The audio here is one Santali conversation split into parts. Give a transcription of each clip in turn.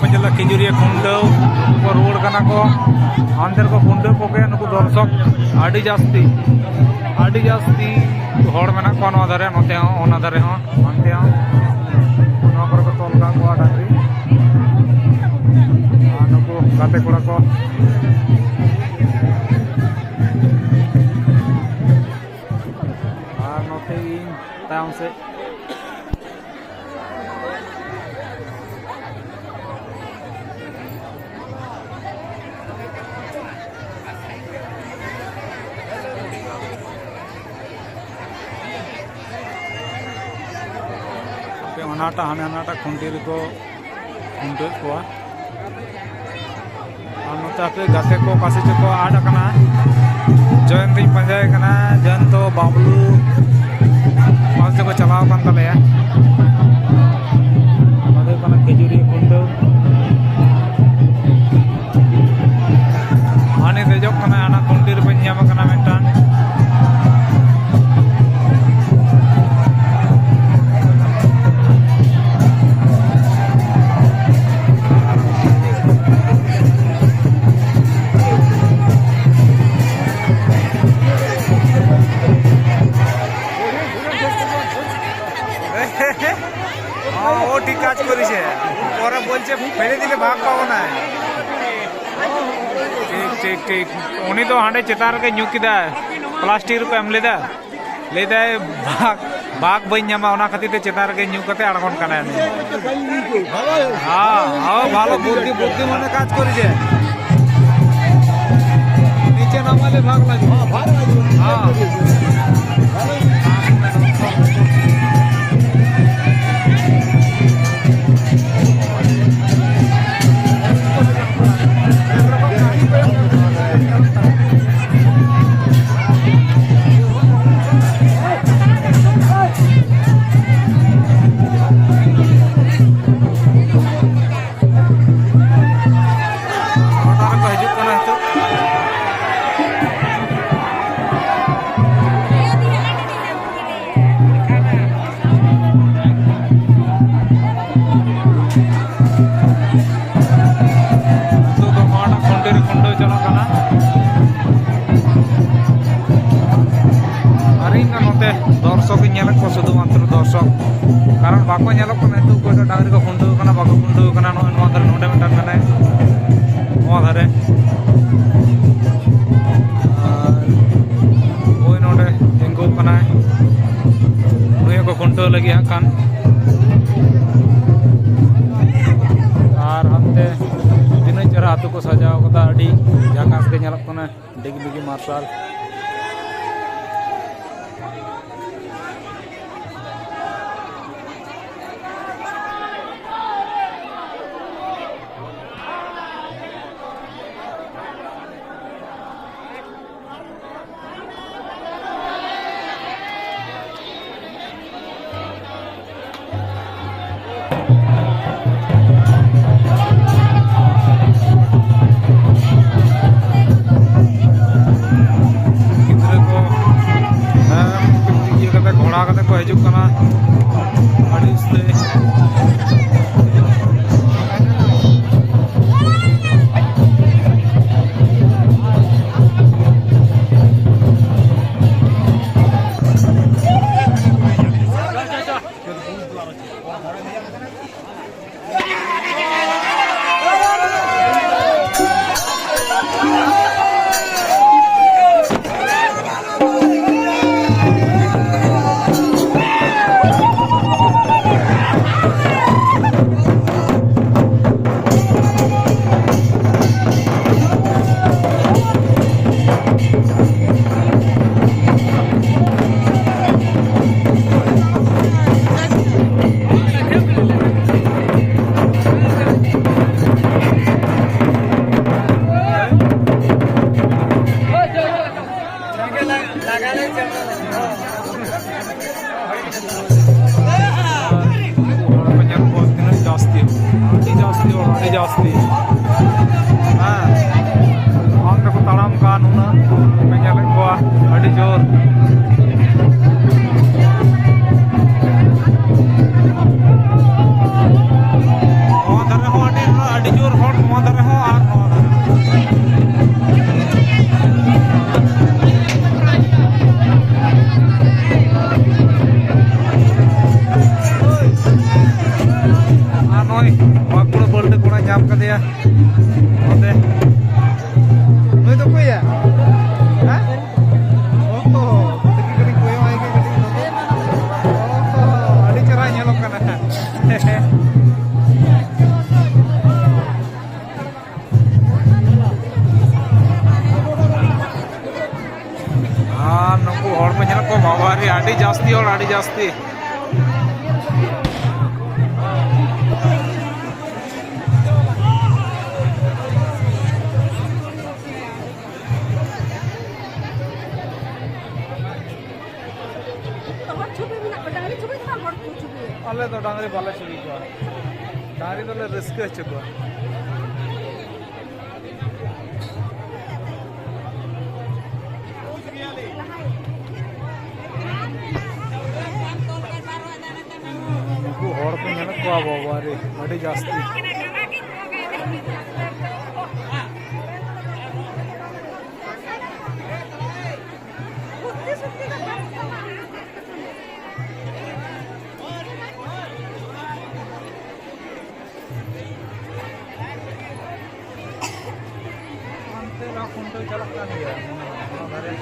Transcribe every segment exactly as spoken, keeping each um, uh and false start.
ᱯᱟᱸᱡᱟ ᱞᱟᱹᱜᱤᱫ ᱠᱷᱤᱡᱩᱨᱤᱭᱟᱹ ᱠᱷᱩᱱᱴᱟᱹᱣ ᱠᱚ ᱨᱩᱣᱟᱹᱲ ᱠᱟᱱᱟ ᱠᱚ᱾ ᱦᱟᱱᱛᱮ ᱨᱮᱠᱚ ᱠᱷᱩᱱᱴᱟᱹᱣ ᱠᱚᱜᱮ ᱱᱩᱠᱩ ᱫᱚᱨᱥᱚᱠ ᱟᱹᱰᱤ ᱡᱟᱹᱥᱛᱤ, ᱟᱹᱰᱤ ᱡᱟᱹᱥᱛᱤ ᱦᱚᱲ ᱢᱮᱱᱟᱜ ᱠᱚᱣᱟ ᱱᱚᱣᱟ ᱫᱷᱟᱨᱮ, ᱱᱚᱛᱮ ᱦᱚᱸ, ᱚᱱᱟ ᱫᱷᱟᱨᱮ ᱦᱚᱸ, ᱦᱟᱱᱛᱮ ᱦᱚᱸ᱾ ᱱᱚᱣᱟ ᱠᱚᱨᱮ ᱠᱚ ᱛᱚᱞ ᱠᱟᱜ ᱠᱚᱣᱟ ᱰᱟᱝᱨᱤ᱾ ᱟᱨ ᱱᱩᱠᱩ ᱜᱟᱛᱮ ᱠᱚᱲᱟ ᱠᱚ᱾ ᱟᱨ ᱱᱚᱛᱮ ᱤᱧ ᱛᱟᱭᱚᱢ ᱥᱮᱫ᱾ ᱦᱟᱯᱮ ᱚᱱᱟᱴᱟᱜ, ᱦᱟᱱᱮ ᱦᱟᱱᱟᱴᱟᱜ ᱠᱷᱩᱱᱴᱤ ᱨᱮᱠᱚ ᱠᱷᱩᱱᱴᱟᱹᱣᱮᱫ ᱠᱚᱣᱟ᱾ ᱟᱨ ᱱᱚᱛᱮ ᱦᱟᱯᱮ ᱜᱟᱛᱮ ᱠᱚ ᱚᱠᱟ ᱥᱮᱫ ᱪᱚᱠᱚ ᱟᱫ ᱟᱠᱟᱱᱟ᱾ ᱡᱚᱭᱚᱱᱛᱤᱧ ᱯᱟᱸᱡᱟᱭᱮ ᱠᱟᱱᱟ, ᱡᱚᱭᱚᱱᱛᱚ, ᱵᱟᱵᱞᱩ ᱚᱠᱟ ᱥᱮᱫ ᱪᱚᱠᱚ ᱪᱟᱞᱟᱣ ᱟᱠᱟᱱ ᱛᱟᱞᱮᱭᱟ᱾ ᱱᱚᱣᱟ ᱫᱚ ᱦᱩᱭᱩᱜ ᱠᱟᱱᱟ ᱠᱷᱤᱡᱩᱨᱤᱭᱟᱹ ᱠᱷᱩᱱᱴᱟᱹᱣ᱾ ᱦᱟᱹᱱᱤ ᱫᱮᱡᱚᱜ ᱠᱟᱱᱟᱭ, ᱦᱟᱱᱟ ᱠᱷᱩᱱᱴᱤ ᱨᱮᱵᱮᱱ ᱧᱟᱢ ᱟᱠᱟᱱᱟ ᱢᱤᱫᱴᱟᱝ᱾ ও ঠিক কাজ করেছে। পরে বলছে ফেলে দিলে ভাগ পাবো না। ᱴᱷᱤᱠ, ᱴᱷᱤᱠ, ᱴᱷᱤᱠ᱾ ᱩᱱᱤ ᱫᱚ ᱦᱟᱸᱰᱮ ᱪᱮᱛᱟᱱ ᱨᱮᱜᱮ ᱧᱩ ᱠᱮᱫᱟᱭ, ᱯᱞᱟᱥᱴᱤᱠ ᱨᱮᱠᱚ ᱮᱢ ᱞᱮᱫᱟ᱾ ᱞᱟᱹᱭᱫᱟᱭ, ᱵᱟᱜᱽ, ᱵᱟᱜᱽ ᱵᱟᱹᱧ ᱧᱟᱢᱟ, ᱚᱱᱟ ᱠᱷᱟᱹᱛᱤᱨ ᱛᱮ ᱪᱮᱛᱟᱱ ᱨᱮᱜᱮ ᱧᱩ ᱠᱟᱛᱮ ᱟᱬᱜᱚᱱ ᱠᱟᱱᱟᱭ ᱩᱱᱤ᱾ ᱦᱮᱸ, ᱦᱮᱸ, ᱵᱷᱟᱞᱚ ᱵᱩᱫᱽᱫᱷᱤ, ᱵᱩᱫᱽᱫᱷᱤ ᱢᱟᱱᱮ ᱠᱟᱡᱽ ᱠᱚᱨᱮ ᱡᱮ᱾ নিচে নামালে ভাগ লাগবে। হ্যাঁ। ᱜᱚᱴᱟ ᱨᱮᱠᱚ ᱦᱤᱡᱩᱜ ᱠᱟᱱᱟ ᱱᱤᱛᱚᱜ᱾ ᱠᱟᱨᱚᱱ ᱵᱟᱠᱚ ᱧᱮᱞᱚᱜ ᱠᱟᱱᱟ ᱱᱤᱛᱚᱜ᱾ ᱚᱠᱚᱭ ᱫᱚ ᱰᱟᱝᱨᱤ ᱠᱚ ᱠᱷᱩᱱᱴᱟᱹᱣ ᱠᱟᱱᱟ, ᱵᱟᱠᱚ ᱠᱷᱩᱱᱴᱟᱹᱣ ᱠᱟᱱᱟ᱾ ᱱᱚᱜᱼᱚᱭ ᱱᱚᱣᱟ ᱫᱷᱟᱨᱮ, ᱱᱚᱰᱮ ᱢᱤᱫᱴᱟᱝ ᱢᱮᱱᱟᱭ, ᱱᱚᱣᱟ ᱫᱷᱟᱨᱮ᱾ ᱟᱨ ᱳᱭ ᱱᱚᱰᱮ ᱛᱤᱸᱜᱩ ᱠᱟᱱᱟᱭ, ᱱᱩᱭ ᱦᱚᱸᱠᱚ ᱠᱷᱩᱱᱴᱟᱹᱣ ᱞᱟᱹᱜᱤᱫ ᱦᱟᱸᱜ ᱠᱷᱟᱱ᱾ ᱟᱨ ᱦᱟᱱᱛᱮ ᱛᱤᱱᱟᱹᱜ ᱪᱮᱦᱨᱟ ᱟᱹᱛᱩ ᱠᱚ ᱥᱟᱡᱟᱣ ᱠᱟᱫᱟ, ᱟᱹᱰᱤ ᱡᱷᱟᱠᱟᱥ ᱜᱮ ᱧᱮᱞᱚᱜ ᱠᱟᱱᱟ᱾ ᱰᱤᱜᱽ ᱰᱤᱜᱽ ᱢᱟᱨᱥᱟᱞ᱾ ᱜᱤᱫᱽᱨᱟᱹ ᱠᱚ, ᱦᱮᱸ, ᱤᱭᱟᱹ ᱠᱟᱛᱮ, ᱜᱷᱚᱲᱟ ᱠᱟᱛᱮ ᱠᱚ ᱦᱤᱡᱩᱜ ᱠᱟᱱᱟ ᱟᱹᱰᱤ ᱩᱥᱛᱟᱹᱭ᱾ ᱦᱚᱲ ᱯᱮ ᱧᱮᱞ ᱠᱚᱣᱟ ᱛᱤᱱᱟᱹᱜ ᱡᱟᱹᱥᱛᱤ, ᱟᱹᱰᱤ ᱡᱟᱹᱥᱛᱤ ᱦᱚᱲ, ᱟᱹᱰᱤ ᱡᱟᱹᱥᱛᱤ᱾ ᱦᱮᱸ, ᱵᱟᱝ ᱛᱮᱠᱚ ᱛᱟᱲᱟᱢ ᱠᱟᱱ ᱩᱱᱟᱹᱜ ᱯᱮ ᱧᱮᱞᱮᱫ ᱠᱚᱣᱟ, ᱟᱹᱰᱤ ᱡᱳᱨ᱾ ᱱᱚᱣᱟ ᱫᱷᱟᱨᱮ ᱦᱚᱸ ᱟᱹᱰᱤ, ᱟᱹᱰᱤ ᱡᱳᱨ ᱦᱚᱲ ᱱᱚᱣᱟ ᱫᱷᱟᱨᱮ ᱦᱚᱸ ᱟᱨ ᱱᱚᱣᱟ ᱫᱷᱟᱨᱮ ᱦᱚᱸ᱾ ᱵᱟᱸᱠᱩᱲᱟ ᱵᱟᱹᱨᱰᱮ ᱠᱚᱲᱟ ᱧᱟᱢ ᱠᱟᱫᱮᱭᱟ ᱱᱚᱰᱮ᱾ ᱱᱩᱭ ᱫᱚ ᱚᱠᱚᱭᱭᱟ? ᱦᱮᱸ? ᱚ, ᱛᱤᱠᱤ ᱠᱟᱹᱴᱤᱡ ᱠᱚᱭᱚᱜ ᱟᱭ ᱜᱮ ᱠᱟᱹᱴᱤᱡ ᱱᱚᱰᱮ᱾ ᱚ, ᱟᱹᱰᱤ ᱪᱮᱦᱨᱟ ᱧᱮᱞᱚᱜ ᱠᱟᱱᱟ᱾ ᱟᱨ ᱱᱩᱠᱩ ᱦᱚᱲ ᱠᱚ ᱧᱮᱞ ᱠᱚ, ᱵᱟᱵᱟ ᱨᱮ, ᱟᱹᱰᱤ ᱡᱟᱹᱥᱛᱤ ᱦᱚᱲ, ᱟᱹᱰᱤ ᱡᱟᱹᱥᱛᱤ᱾ ᱟᱞᱮ ᱫᱚ ᱰᱟᱝᱨᱤ ᱵᱟᱞᱮ ᱪᱷᱩᱵᱤ ᱠᱚᱣᱟ, ᱰᱟᱝᱨᱤ ᱫᱚᱞᱮ ᱨᱟᱹᱥᱠᱟᱹ ᱦᱚᱪᱚ ᱠᱚᱣᱟ᱾ ᱱᱩᱠᱩ ᱦᱚᱲ ᱠᱚ ᱧᱮᱞᱮᱫ ᱠᱚᱣᱟ, ᱵᱟᱵᱟ ᱨᱮ, ᱟᱹᱰᱤ ᱡᱟᱹᱥᱛᱤ᱾ ᱚᱱᱛᱮ ᱨᱮᱦᱚᱸ ᱠᱷᱩᱱᱴᱟᱹᱣ ᱪᱟᱞᱟᱜ ᱠᱟᱱ ᱜᱮᱭᱟ, ᱚᱱᱟ ᱫᱷᱟᱨᱮ᱾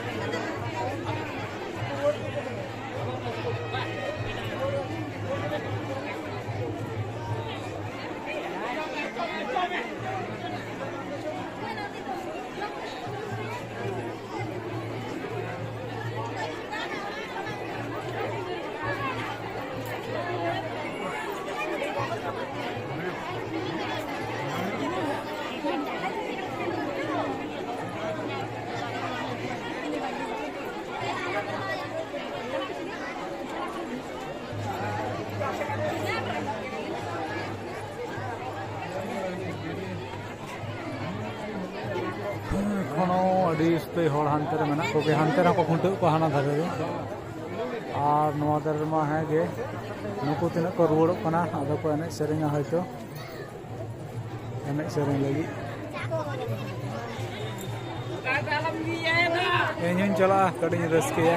ᱮᱠᱷᱚᱱᱳ ᱟᱹᱰᱤ ᱩᱥᱛᱟᱹᱭ ᱦᱚᱲ ᱦᱟᱱᱛᱮ ᱨᱮ ᱢᱮᱱᱟᱜ ᱠᱚᱜᱮᱭᱟ, ᱦᱟᱱᱛᱮ ᱨᱮᱦᱚᱸ ᱠᱚ ᱠᱷᱩᱱᱴᱟᱹᱣᱮᱫ ᱠᱚᱣᱟ, ᱦᱟᱱᱟ ᱫᱷᱟᱨᱮ ᱨᱮ᱾ ᱟᱨ ᱱᱚᱣᱟ ᱫᱷᱟᱨᱮ ᱨᱮᱢᱟ ᱦᱮᱸ ᱜᱮ, ᱱᱩᱠᱩ ᱛᱤᱱᱟᱹᱜ ᱠᱚ ᱨᱩᱣᱟᱹᱲᱚᱜ ᱠᱟᱱᱟ, ᱟᱫᱚ ᱠᱚ ᱮᱱᱮᱡ ᱥᱮᱨᱮᱧᱟ ᱦᱚᱭᱛᱳ, ᱮᱱᱮᱡ ᱥᱮᱨᱮᱧ ᱞᱟᱹᱜᱤᱫ᱾ ᱤᱧ ᱦᱚᱧ ᱪᱟᱞᱟᱜᱼᱟ, ᱠᱟᱹᱴᱤᱡ ᱤᱧ ᱨᱟᱹᱥᱠᱟᱹᱭᱟ᱾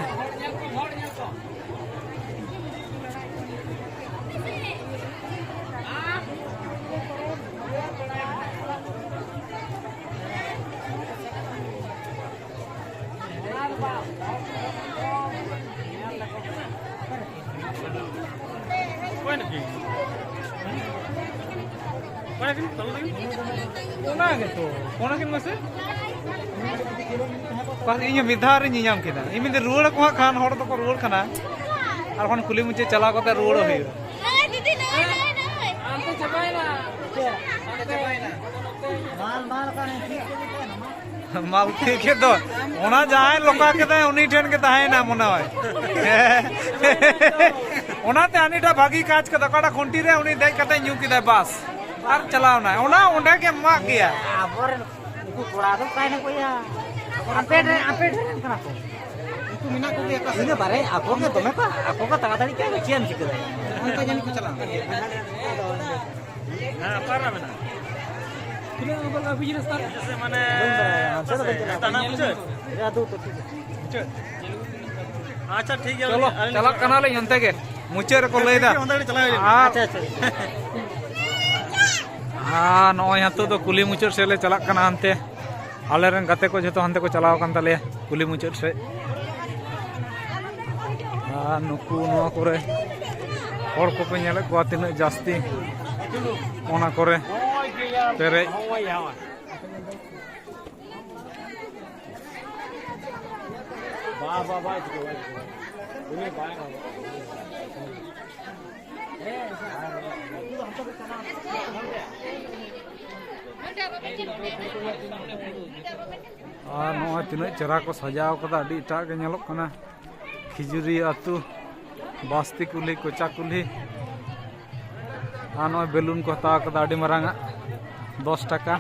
ᱚᱱᱟ ᱜᱮᱛᱚ, ᱚᱱᱟ ᱜᱮ ᱢᱟᱥᱮ᱾ ᱵᱟᱥ, ᱤᱧ ᱦᱚᱸ ᱢᱤᱫ ᱫᱷᱟᱣ ᱨᱤᱧ ᱧᱮᱧᱟᱢ ᱠᱮᱫᱟ᱾ ᱤᱧ ᱢᱮᱱᱫᱟ ᱨᱩᱣᱟᱹᱲ ᱟᱠᱚ ᱦᱟᱸᱜ ᱠᱷᱟᱱ, ᱦᱚᱲ ᱫᱚᱠᱚ ᱨᱩᱣᱟᱹᱲ ᱠᱟᱱᱟ᱾ ᱟᱨ ᱠᱷᱚᱱ ᱠᱩᱞᱦᱤ ᱢᱩᱪᱟᱹᱫ ᱪᱟᱞᱟᱣ ᱠᱟᱛᱮ ᱨᱩᱣᱟᱹᱲᱚᱜ ᱦᱩᱭᱩᱜᱼᱟ᱾ ᱢᱟᱞ ᱛᱤ ᱠᱮᱫ ᱫᱚ, ᱚᱱᱟ ᱡᱟᱦᱟᱸᱭ ᱞᱚᱠᱟ ᱠᱮᱫᱟᱭ ᱩᱱᱤ ᱴᱷᱮᱱ ᱜᱮ ᱛᱟᱦᱮᱸᱭᱮᱱᱟ ᱢᱚᱱᱮ ᱦᱚᱭ᱾ ᱚᱱᱟᱛᱮ ᱦᱟᱹᱱᱤᱴᱟᱜ ᱵᱷᱟᱹᱜᱤ ᱠᱟᱡᱽ ᱠᱮᱫᱟ, ᱚᱠᱟᱴᱟᱜ ᱠᱷᱩᱱᱴᱤ ᱨᱮ ᱩᱱᱤ ᱫᱮᱡ ᱠᱟᱛᱮ ᱧᱩ ᱠᱮᱫᱟᱭ, ᱵᱟᱥ᱾ ᱟᱨ ᱪᱟᱞᱟᱣ ᱱᱟᱭ, ᱚᱱᱟ ᱚᱸᱰᱮ ᱜᱮ ᱢᱟᱜ ᱜᱮᱭᱟ᱾ ᱟᱵᱚᱨᱮᱱ ᱩᱱᱠᱩ ᱠᱚᱲᱟ ᱫᱚ ᱚᱠᱟᱭ ᱱᱟᱠᱚ ᱭᱟ? ᱟᱯᱮ ᱰᱷᱮᱨ, ᱟᱯᱮ ᱰᱷᱮᱨ ᱠᱟᱱᱟ ᱠᱚ᱾ ᱩᱱᱠᱩ ᱢᱮᱱᱟᱜ ᱠᱚᱜᱮᱭᱟ ᱚᱠᱟ ᱥᱮᱫ? ᱤᱱᱟᱹ ᱵᱟᱨᱮ ᱟᱠᱚ ᱜᱮ ᱫᱚᱢᱮ ᱠᱚ, ᱟᱠᱚ ᱜᱮ ᱛᱟᱲᱟᱛᱟᱲᱤ ᱠᱚ ᱪᱮᱫ ᱮᱢ ᱪᱤᱠᱟᱹ ᱫᱟᱲᱮᱭᱟᱜᱼᱟ? ᱚᱱᱛᱮ ᱡᱟᱹᱱᱤᱡ ᱠᱚ ᱪᱟᱞᱟᱣ ᱠᱟᱱᱟ᱾ ᱦᱮᱸ, ᱚᱠᱟ ᱨᱮ ᱢᱮᱱᱟᱜᱼᱟ? ᱛᱤᱱᱟᱹᱜ ᱱᱚᱢᱵᱚᱨ ᱵᱤᱡᱽᱱᱮᱥ ᱠᱟᱨᱰ? ᱢᱟᱱᱮ ᱵᱟᱹᱧ ᱵᱟᱲᱟᱭᱟ, ᱚᱱᱟ ᱥᱮᱫ ᱫᱚ ᱵᱟᱹᱧ ᱪᱟᱞᱟᱣ ᱠᱟᱱᱟ᱾ ᱟᱪᱪᱷᱟ, ᱴᱷᱤᱠ ᱜᱮᱭᱟ᱾ ᱪᱚᱞᱚ, ᱟᱹᱞᱤᱧ ᱪᱟᱞᱟᱜ ᱠᱟᱱᱟᱞᱤᱧ ᱚᱱᱛᱮ ᱜᱮ᱾ ᱢᱩᱪᱟᱹᱫ ᱨᱮᱠᱚ ᱞᱟᱹᱭ ᱫᱟ᱾ ᱚᱱᱛᱮ ᱜᱮ ᱪᱟᱞᱟᱜ ᱦᱩᱭᱩᱜᱼᱟ᱾ ᱟᱨ ᱟᱪᱪᱷᱟ, ᱟᱪᱪᱷᱟ᱾ ᱟᱨ ᱱᱚᱜᱼᱚᱭ ᱱᱤᱛᱚᱜ ᱫᱚ ᱠᱩᱞᱦᱤ ᱢᱩᱪᱟᱹᱫ ᱥᱮᱫ ᱞᱮ ᱪᱟᱞᱟᱜ ᱠᱟᱱᱟ ᱦᱟᱱᱛᱮ᱾ ᱟᱞᱮ ᱨᱮᱱ ᱜᱟᱛᱮ ᱠᱚ ᱡᱷᱚᱛᱚ ᱦᱟᱱᱛᱮ ᱠᱚ ᱪᱟᱞᱟᱣ ᱟᱠᱟᱱ ᱛᱟᱞᱮᱭᱟ ᱠᱩᱞᱦᱤ ᱢᱩᱪᱟᱹᱫ ᱥᱮᱫ᱾ ᱟᱨ ᱱᱩᱠᱩ ᱱᱚᱣᱟ ᱠᱚᱨᱮ ᱦᱚᱲ ᱠᱚᱯᱮ ᱧᱮᱞᱮᱫ ᱠᱚᱣᱟ ᱛᱤᱱᱟᱹᱜ ᱡᱟᱹᱥᱛᱤ, ᱚᱱᱟ ᱠᱚᱨᱮ ᱯᱮᱨᱮᱡ᱾ ᱟᱨ ᱱᱚᱜᱼᱚᱭ ᱛᱤᱱᱟᱹᱜ ᱪᱮᱦᱨᱟ ᱠᱚ ᱥᱟᱡᱟᱣ ᱠᱟᱫᱟ, ᱟᱹᱰᱤ ᱮᱴᱟᱜ ᱜᱮ ᱧᱮᱞᱚᱜ ᱠᱟᱱᱟ᱾ ᱠᱷᱤᱡᱩᱨᱤ ᱟᱹᱛᱩ, ᱵᱟᱥᱛᱤ ᱠᱩᱞᱦᱤ, ᱠᱚᱪᱟ ᱠᱩᱞᱦᱤ᱾ ᱟᱨ ᱱᱚᱜᱼᱚᱭ ᱵᱮᱞᱩᱱ ᱠᱚ ᱦᱟᱛᱟᱣ ᱠᱟᱫᱟ ᱟᱹᱰᱤ ᱢᱟᱨᱟᱝ ᱟᱜ, ᱫᱚᱥ ᱴᱟᱠᱟ᱾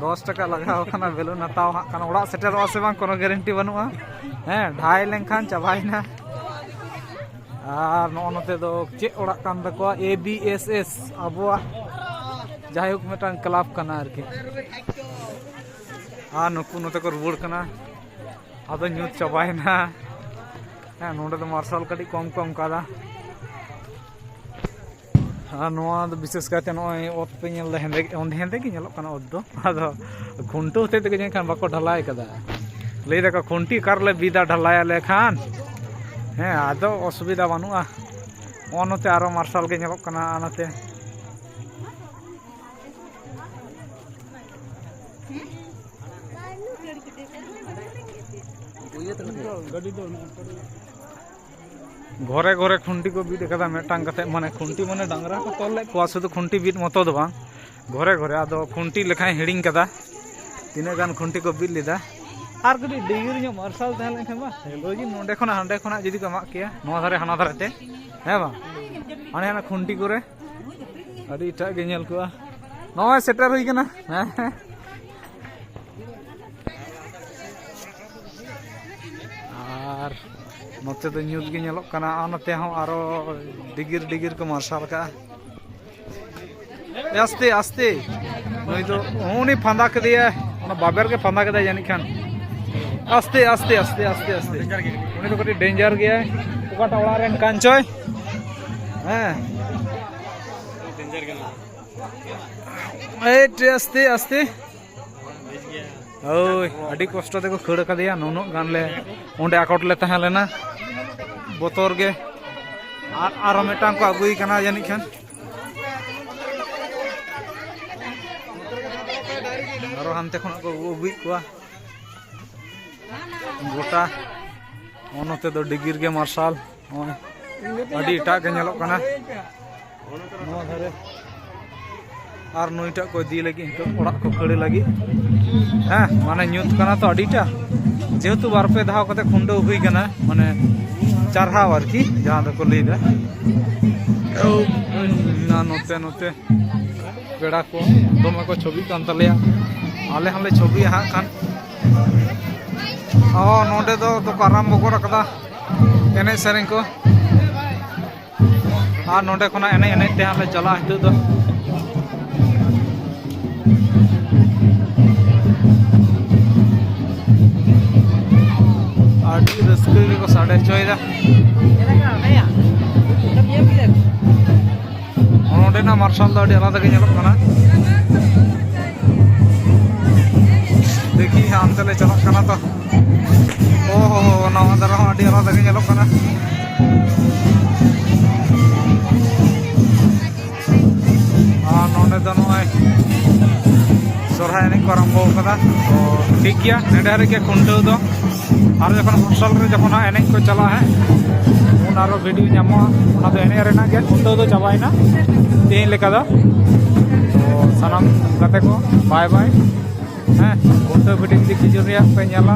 ᱫᱚᱥ ᱴᱟᱠᱟ ᱞᱟᱜᱟᱣ ᱠᱟᱱᱟ ᱵᱮᱞᱩᱱ ᱦᱟᱛᱟᱣ᱾ ᱦᱟᱸᱜ ᱠᱷᱟᱱ ᱚᱲᱟᱜ ᱥᱮᱴᱮᱨᱚᱜᱼᱟ ᱥᱮ ᱵᱟᱝ, ᱠᱳᱱᱳ ᱜᱮᱨᱮᱱᱴᱤ ᱵᱟᱹᱱᱩᱜᱼᱟ᱾ ᱦᱮᱸ, ᱰᱷᱟᱭ ᱞᱮᱱᱠᱷᱟᱱ ᱪᱟᱵᱟᱭᱮᱱᱟ᱾ ᱟᱨ ᱱᱚᱜᱼᱚ ᱱᱚᱛᱮ ᱫᱚ ᱪᱮᱫ ᱚᱲᱟᱜ ᱠᱟᱱ ᱛᱟᱠᱚᱣᱟ? ᱮ ᱵᱤ ᱮᱥ ᱮᱥ, ᱟᱵᱚᱣᱟᱜ ᱡᱟᱭᱦᱳᱠ ᱢᱤᱫᱴᱟᱝ ᱠᱞᱟᱵᱽ ᱠᱟᱱᱟ ᱟᱨᱠᱤ᱾ ᱟᱨ ᱱᱩᱠᱩ ᱱᱚᱛᱮ ᱠᱚ ᱨᱩᱣᱟᱹᱲ ᱠᱟᱱᱟ, ᱟᱫᱚ ᱧᱩᱛ ᱪᱟᱵᱟᱭᱮᱱᱟ᱾ ᱦᱮᱸ, ᱱᱚᱸᱰᱮ ᱫᱚ ᱢᱟᱨᱥᱟᱞ ᱠᱟᱹᱴᱤᱡ ᱠᱚᱢ ᱠᱚ ᱮᱢ ᱠᱟᱫᱟ᱾ ᱟᱨ ᱱᱚᱣᱟ ᱫᱚ ᱵᱤᱥᱮᱥ ᱠᱟᱭᱛᱮ ᱱᱚᱜᱼᱚᱭ ᱚᱛ ᱯᱮ ᱧᱮᱞ ᱮᱫᱟ, ᱦᱮᱸᱫᱮ ᱜᱮ, ᱦᱮᱸᱫᱮ ᱜᱮ ᱧᱮᱞᱚᱜ ᱠᱟᱱᱟ ᱚᱛ ᱫᱚ᱾ ᱟᱫᱚ ᱠᱷᱩᱱᱴᱟᱹᱣ ᱦᱚᱛᱮᱡ ᱛᱮᱜᱮ ᱡᱟᱹᱱᱤᱡ ᱠᱷᱟᱱ ᱵᱟᱠᱚ ᱰᱷᱟᱞᱟᱭ ᱠᱟᱫᱟ᱾ ᱞᱟᱹᱭ ᱫᱟᱠᱚ, "ᱠᱷᱩᱱᱴᱤ ᱚᱠᱟ ᱨᱮᱞᱮ ᱵᱤᱫᱟ ᱰᱷᱟᱞᱟᱭ ᱟᱞᱮ ᱠᱷᱟᱱ?" ᱦᱮᱸ, ᱟᱫᱚ ᱚᱥᱩᱵᱤᱫᱷᱟ ᱵᱟᱹᱱᱩᱜᱼᱟ᱾ ᱱᱚᱜᱼᱚ ᱱᱚᱛᱮ ᱟᱨᱚ ᱢᱟᱨᱥᱟᱞ ᱜᱮ ᱧᱮᱞᱚᱜ ᱠᱟᱱᱟ, ᱟᱨ ᱱᱚᱛᱮ ᱜᱷᱚᱨᱮ ᱜᱷᱚᱨᱮ ᱠᱷᱩᱱᱴᱤ ᱠᱚ ᱵᱤᱫ ᱟᱠᱟᱫᱟ ᱢᱤᱫᱴᱟᱝ ᱠᱟᱛᱮ, ᱢᱟᱱᱮ ᱠᱷᱩᱱᱴᱤ ᱢᱟᱱᱮ ᱰᱟᱝᱨᱟ ᱠᱚ ᱛᱚᱞ ᱞᱮᱫ ᱠᱚᱣᱟ, ᱥᱩᱫᱷᱩ ᱠᱷᱩᱱᱴᱤ ᱵᱤᱫ ᱢᱚᱛᱚ ᱫᱚ ᱵᱟᱝ, ᱜᱷᱚᱨᱮ ᱜᱷᱚᱨᱮ᱾ ᱟᱫᱚ ᱠᱷᱩᱱᱴᱤ ᱞᱮᱠᱷᱟᱧ ᱦᱤᱲᱤᱧ ᱠᱟᱫᱟ ᱛᱤᱱᱟᱹᱜ ᱜᱟᱱ ᱠᱷᱩᱱᱴᱤ ᱠᱚ ᱵᱤᱫ ᱞᱮᱫᱟ᱾ ᱟᱨ ᱠᱟᱹᱴᱤᱡ ᱰᱤᱜᱤᱨ ᱧᱚᱜ ᱢᱟᱨᱥᱟᱞ ᱛᱟᱦᱮᱸ ᱞᱮᱱᱠᱷᱟᱱ ᱢᱟ ᱦᱮᱸᱫᱮ ᱜᱮ, ᱱᱚᱸᱰᱮ ᱠᱷᱚᱱᱟᱜ ᱦᱟᱸᱰᱮ ᱠᱷᱚᱱᱟᱜ ᱡᱩᱫᱤ ᱠᱚ ᱮᱢᱟᱜ ᱠᱮᱭᱟ, ᱱᱚᱣᱟ ᱫᱷᱟᱨᱮ ᱦᱟᱱᱟ ᱫᱷᱟᱨᱮ ᱛᱮ, ᱦᱮᱸ ᱵᱟᱝ? ᱦᱟᱱᱮ ᱦᱟᱱᱟ ᱠᱷᱩᱱᱴᱤ ᱠᱚᱨᱮ ᱟᱹᱰᱤ ᱮᱴᱟᱜ ᱜᱮ ᱧᱮᱞ ᱠᱚᱜᱼᱟ᱾ ᱱᱚᱜᱼᱚᱭ ᱥᱮᱴᱮᱨ ᱦᱩᱭ ᱠᱟᱱᱟ᱾ ᱦᱮᱸ, ᱦᱮᱸ᱾ ᱟᱨ ᱱᱚᱛᱮ ᱫᱚ ᱧᱩᱛ ᱜᱮ ᱧᱮᱞᱚᱜ ᱠᱟᱱᱟ, ᱟᱨ ᱱᱚᱛᱮ ᱦᱚᱸ ᱟᱨᱚ ᱰᱤᱜᱤᱨ ᱰᱤᱜᱤᱨ ᱠᱚ ᱢᱟᱨᱥᱟᱞ ᱠᱟᱜᱼᱟ᱾ ᱮ, ᱟᱥᱛᱮ, ᱟᱥᱛᱮ᱾ ᱱᱩᱭ ᱫᱚ ᱩᱱᱤ ᱯᱷᱟᱸᱫᱟ ᱠᱮᱫᱮᱭᱟ, ᱚᱱᱟ ᱵᱟᱵᱮᱨ ᱜᱮ ᱯᱷᱟᱸᱫᱟ ᱠᱮᱫᱟᱭ ᱡᱟᱹᱱᱤᱡ ᱠᱷᱟᱱ᱾ ᱟᱥᱛᱮ, ᱟᱥᱛᱮ, ᱟᱥᱛᱮ, ᱟᱥᱛᱮ, ᱟᱥᱛᱮ᱾ ᱩᱱᱤ ᱫᱚ ᱠᱟᱹᱴᱤᱡ ᱰᱮᱧᱡᱟᱨ ᱜᱮᱭᱟᱭ᱾ ᱚᱠᱟᱴᱟᱜ ᱚᱲᱟᱜ ᱨᱮᱱ ᱠᱟᱱ ᱪᱚᱭ? ᱦᱮᱸ᱾ ᱮᱭ, ᱟᱥᱛᱮ, ᱟᱥᱛᱮ᱾ ᱦᱳᱭ, ᱟᱹᱰᱤ ᱠᱚᱥᱴᱚ ᱛᱮᱠᱚ ᱠᱷᱟᱹᱲ ᱟᱠᱟᱫᱮᱭᱟ, ᱱᱩᱱᱟᱹᱜ ᱜᱟᱱ ᱞᱮ ᱚᱸᱰᱮ ᱟᱠᱚᱴ ᱞᱮ ᱛᱟᱦᱮᱸ ᱞᱮᱱᱟ, ᱵᱚᱛᱚᱨ ᱜᱮ᱾ ᱟᱨ ᱟᱨᱚ ᱢᱤᱫᱴᱟᱝ ᱠᱚ ᱟᱹᱜᱩᱭ ᱠᱟᱱᱟ ᱡᱟᱹᱱᱤᱡ ᱠᱷᱟᱱ, ᱟᱨᱚ ᱦᱟᱱᱛᱮ ᱠᱷᱚᱱᱟᱜ ᱠᱚ ᱟᱹᱜᱩ ᱟᱹᱜᱩᱭᱮᱫ ᱠᱚᱣᱟ ᱜᱚᱴᱟ᱾ ᱱᱚᱜᱼᱚ ᱱᱚᱛᱮ ᱫᱚ ᱰᱤᱜᱤᱨ ᱜᱮ ᱢᱟᱨᱥᱟᱞ᱾ ᱱᱚᱜᱼᱚᱭ ᱟᱹᱰᱤ ᱮᱴᱟᱜ ᱜᱮ ᱧᱮᱞᱚᱜ ᱠᱟᱱᱟ ᱱᱚᱣᱟ ᱫᱷᱟᱨᱮ᱾ ᱟᱨ ᱱᱩᱭᱴᱟᱜ ᱠᱚ ᱤᱫᱤ ᱞᱟᱹᱜᱤᱫ, ᱱᱤᱛᱚᱜ ᱚᱲᱟᱜ ᱠᱚ ᱠᱷᱟᱹᱲ ᱞᱟᱹᱜᱤᱫ᱾ ᱦᱮᱸ, ᱢᱟᱱᱮ ᱧᱩᱛ ᱠᱟᱱᱟ ᱛᱚ ᱟᱹᱰᱤᱴᱟ, ᱡᱮᱦᱮᱛᱩ ᱵᱟᱨ ᱯᱮ ᱫᱷᱟᱣ ᱠᱟᱛᱮ ᱠᱷᱩᱱᱴᱟᱹᱣ ᱦᱩᱭ ᱠᱟᱱᱟ, ᱢᱟᱱᱮ ᱪᱟᱨᱦᱟᱣ ᱟᱨᱠᱤ, ᱡᱟᱦᱟᱸ ᱫᱚᱠᱚ ᱞᱟᱹᱭᱫᱟ᱾ ᱱᱟ ᱱᱚᱛᱮ ᱱᱚᱛᱮ ᱯᱮᱲᱟ ᱠᱚ ᱫᱚᱢᱮ ᱠᱚ ᱪᱷᱚᱵᱤᱜ ᱠᱟᱱ ᱛᱟᱞᱮᱭᱟ, ᱟᱞᱮ ᱦᱚᱸᱞᱮ ᱪᱷᱚᱵᱤᱭᱟ ᱦᱟᱸᱜ ᱠᱷᱟᱱ᱾ ᱚ, ᱱᱚᱸᱰᱮ ᱫᱚ ᱫᱚᱠᱚ ᱟᱨᱟᱢᱵᱚ ᱜᱚᱫ ᱠᱟᱫᱟ ᱮᱱᱮᱡ ᱥᱮᱨᱮᱧ ᱠᱚ᱾ ᱟᱨ ᱱᱚᱸᱰᱮ ᱠᱷᱚᱱᱟᱜ ᱮᱱᱮᱡ ᱮᱱᱮᱡ ᱛᱮ ᱦᱟᱸᱜ ᱞᱮ ᱪᱟᱞᱟᱜᱼᱟ ᱱᱤᱛᱚᱜ ᱫᱚ᱾ ᱟᱹᱰᱤ ᱨᱟᱹᱥᱠᱟᱹ ᱜᱮᱠᱚ ᱥᱟᱰᱮ ᱦᱚᱪᱚᱭᱮᱫᱟ᱾ ᱱᱚᱸᱰᱮᱱᱟᱜ ᱢᱟᱨᱥᱟᱞ ᱫᱚ ᱟᱹᱰᱤ ᱟᱞᱟᱫᱟ ᱜᱮ ᱧᱮᱞᱚᱜ ᱠᱟᱱᱟ᱾ ᱫᱮᱠᱷᱤ ᱦᱟᱸᱜ, ᱚᱱᱛᱮ ᱞᱮ ᱪᱟᱞᱟᱜ ᱠᱟᱱᱟ ᱛᱚ᱾ ᱳᱦᱳ, ᱱᱚᱣᱟ ᱫᱷᱟᱨᱮ ᱦᱚᱸ ᱟᱹᱰᱤ ᱟᱞᱟᱫᱟ ᱜᱮ ᱧᱮᱞᱚᱜ ᱠᱟᱱᱟ᱾ ᱟᱨ ᱱᱚᱸᱰᱮ ᱫᱚ ᱱᱚᱜᱼᱚᱭ ᱥᱚᱨᱦᱟᱭ ᱮᱱᱮᱡ ᱠᱚ ᱟᱨᱟᱢᱵᱷᱚ ᱟᱠᱟᱫᱟ᱾ ᱛᱚ ᱴᱷᱤᱠ ᱜᱮᱭᱟ, ᱱᱚᱰᱮ ᱦᱟᱹᱨᱤᱡ ᱜᱮ ᱠᱷᱩᱱᱴᱟᱹᱣ ᱫᱚ᱾ ᱟᱨ ᱡᱚᱠᱷᱚᱱ ᱦᱳᱥᱴᱮᱞ ᱨᱮ ᱡᱚᱠᱷᱚᱱ ᱦᱟᱸᱜ ᱮᱱᱮᱡ ᱠᱚ ᱪᱟᱞᱟᱜᱼᱟ ᱦᱟᱸᱜ, ᱩᱱ ᱟᱨᱚ ᱵᱷᱤᱰᱤᱭᱳ ᱧᱟᱢᱚᱜᱼᱟ᱾ ᱚᱱᱟ ᱫᱚ ᱮᱱᱮᱡ ᱨᱮᱱᱟᱜ ᱜᱮ, ᱠᱷᱩᱱᱴᱟᱹᱣ ᱫᱚ ᱪᱟᱵᱟᱭᱮᱱᱟ ᱛᱮᱦᱮᱧ ᱞᱮᱠᱟ ᱫᱚ᱾ ᱛᱚ ᱥᱟᱱᱟᱢ ᱜᱟᱛᱮ ᱠᱚ ᱵᱟᱭ ᱵᱟᱭ᱾ ᱦᱮᱸ, ᱠᱷᱩᱱᱴᱟᱹᱣ ᱵᱷᱤᱰᱤᱭᱳ ᱡᱩᱫᱤ ᱠᱤᱪᱷᱩ ᱨᱮᱭᱟᱜ ᱯᱮ ᱧᱮᱞᱟ,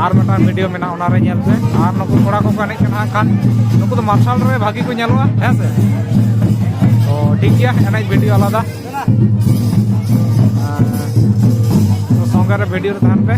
ᱟᱨ ᱢᱤᱫᱴᱟᱝ ᱵᱷᱤᱰᱤᱭᱳ ᱢᱮᱱᱟᱜᱼᱟ, ᱚᱱᱟ ᱨᱮ ᱧᱮᱞ ᱯᱮ᱾ ᱟᱨ ᱱᱩᱠᱩ ᱠᱚᱲᱟ ᱠᱚᱠᱚ ᱮᱱᱮᱡ ᱠᱟᱱᱟ ᱦᱟᱸᱜ ᱠᱷᱟᱱ, ᱱᱩᱠᱩ ᱫᱚ ᱢᱟᱨᱥᱟᱞ ᱨᱮ ᱵᱷᱟᱹᱜᱤ ᱠᱚ ᱧᱮᱞᱚᱜᱼᱟ, ᱦᱮᱸ ᱥᱮ? ᱛᱚ ᱴᱷᱤᱠ ᱜᱮᱭᱟ, ᱮᱱᱮᱡ ᱵᱷᱤᱰᱤᱭᱳ ᱟᱞᱟᱫᱟ᱾ ᱟᱨ ᱛᱚ ᱥᱚᱸᱜᱮ ᱨᱮ ᱵᱷᱤᱰᱤᱭᱳ ᱨᱮ ᱛᱟᱦᱮᱱ ᱯᱮ᱾